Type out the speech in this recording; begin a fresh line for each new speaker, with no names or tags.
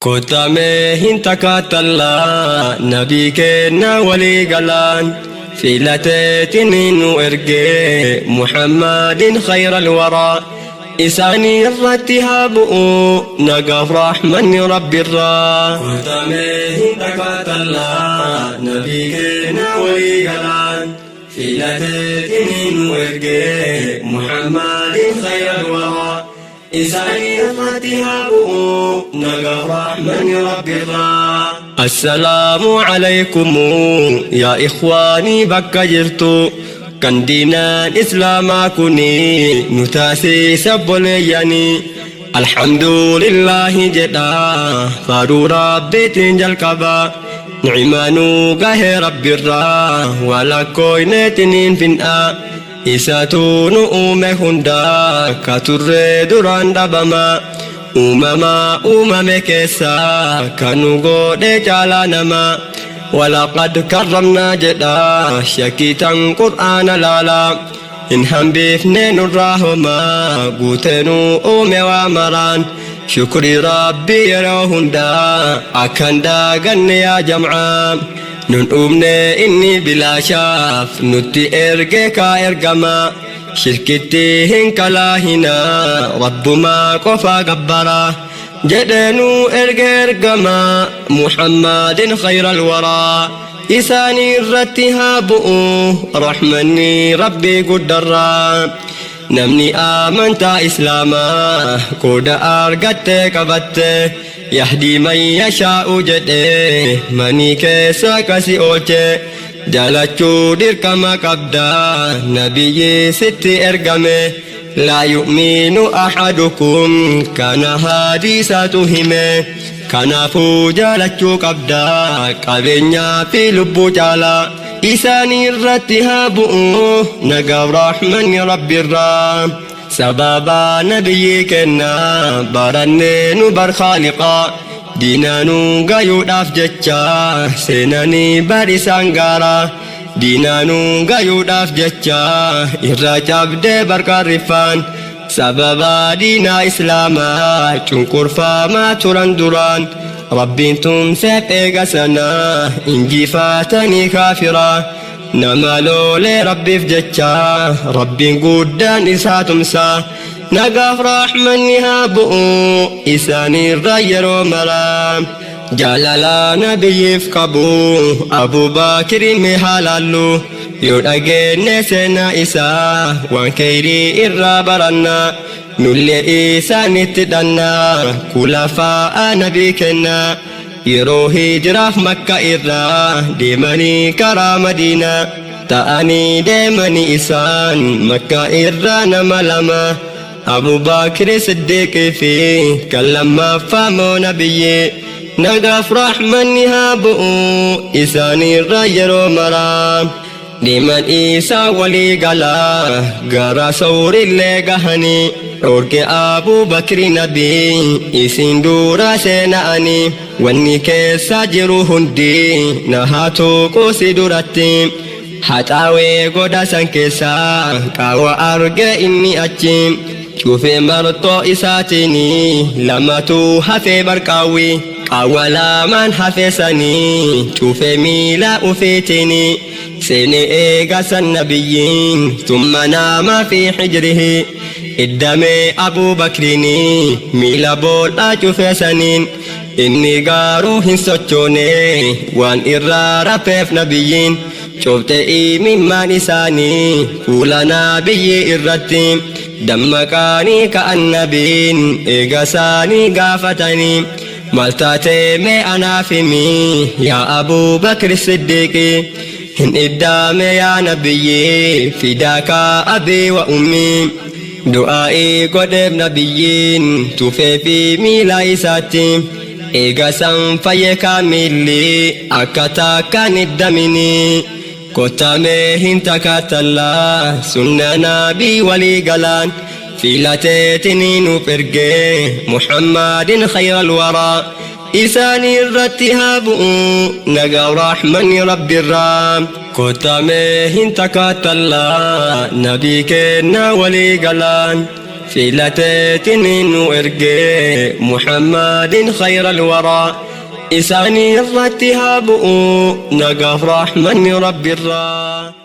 Kottamee hin takkaatallaa nabii keenna walii galaan filateetiin nu ergee Muhammadin khayral waraa isaanii irratti haa bu'u nagaaf rahmanni rabbirraa. Kottamee hin takkaatallaa nabii keenna walii galaan filateetiin nu ergee Muhammadin khayral waraa isaanii irratti haa bu'u nagaaf rahmanni rabbirraa. Assalaamu alaykum yaa ikhwaanii bakka jirtu kan diinaan islaamaa kuni nu taasisa obboleeyyanii. Alhamdulillaahi jedha faaruu rabbiitiin jalqaba ni'imaanuu gahee rabbirraa walakkooyneetiniin fin'a. Isaatu nu uume hundaa ka turree duraan dhabama. Uumama uumame keessaa kan nu godhe caalaa nama. Walaqad karramnaa jedha shakkiitan qur'aana laala. Hin hambifne nurraa homaa guutee nu uume waa maraan. Shukrii rabbii yeroo hundaa akkan daaganne yaa jam'aa. Nun uumne inni bilaashaaf nutti erge kaa ergama. Shirkitti hin kalaahina rabbumaa qofa gabbara. Jedhee nu erge ergama Muhammadin khayral waraa. Isaanii irratti haa bu'u rahmanni rabbii guddarraa. Namni amantaa islaamaa qooda argattee qabatte yahdii man yashaa'u jedhee manii keessa kasi oolche jaalachuu dirqama qabda nabiyyi sitti ergame laa yu'minu ahadukum kana hadiisatu hime kanaafuu jaalachuu qabda qabeenyaa fi lubbuu caalaa isaanii irratti haa bu'u nagaaf rahmanni rabbirraa. Sababa nabiyyi kennaa barannee nu bar khaaliqaa diinaanuu gayuudhaaf jecha seenanii bar isaan gaaraa diinaanuu gayuudhaaf jecha irra cabdee barqarriffaan sababa diinaa islaamaa cunqurfamaa turan duraan rabbiin tumseef eega sanaa injifatanii kaafiraa. Nama loolee rabbiif jecha rabbiin guddaan isaa tumsa nagaaf rahmanni haa bu'u isaaniirra yeroo maraa. Jaalala nabiyyiif qabu Abuubakiriin mee haa laallu yoo dhageenye seenaa isaa waan kheyrii irraa baranna nullee isaanitti dhanna kulafaa nabii kenna. Yeroo hijiraaf makka irraa deemanii karaa madiinaa ta'anii deemanii isaan makka irraa nama lama Abuubakir Siddiiqii fi kan lammaffaa moo nabiyyi nagaaf rahmanni haa bu'u isaaniirra yeroo maraa. Deeman isaa walii galaa gara sawrillee gahanii dhorke Abuubakri nabii isin dura seena'anii wanni keessa jiru hundi na haa tuqu si duratti haxaawee goda san keessaa qaawa arge inni achi cufee marxoo isaatiin lamatu hafee barqaawwi qaawwa lamaan hafee sanii cufee miila ufiitiin seene eega san nabiyyiin summa naama fi hijrihi iddamee Abuubakriin miila bool'aa cufee saniin inni garuu hin sochoone waan irraa rafeef nabiyyiin cufte imimmaan isaanii fuula nabiyyi irratti dammaqaanii ka'an nabiin eega isaanii gaafatanii maal taatee mee anaaf himi yaa Abuubakr Siddiiqi hin iddaame yaa nabiyyi fidaaka abii wa ummii du'aa'ii godheef nabiyyiin tufee fi miila isaatti eega san fayye kaamilli akka takkaan iddamini kottamee hin takkaatallaa sunna nabii walii galaan filateetiin nuuf ergee Muhammadin khayral waraa isaanii irratti haa bu'u nagaa rahmanni rabbirraa. Kottamee hin takkaatallaa nabii keenna walii galaan Filateetiniin nu ergee Muhammadin khayra alwaraa. Isaanii irratti haa bu'u nagaaf rahmanni Rabbirraa.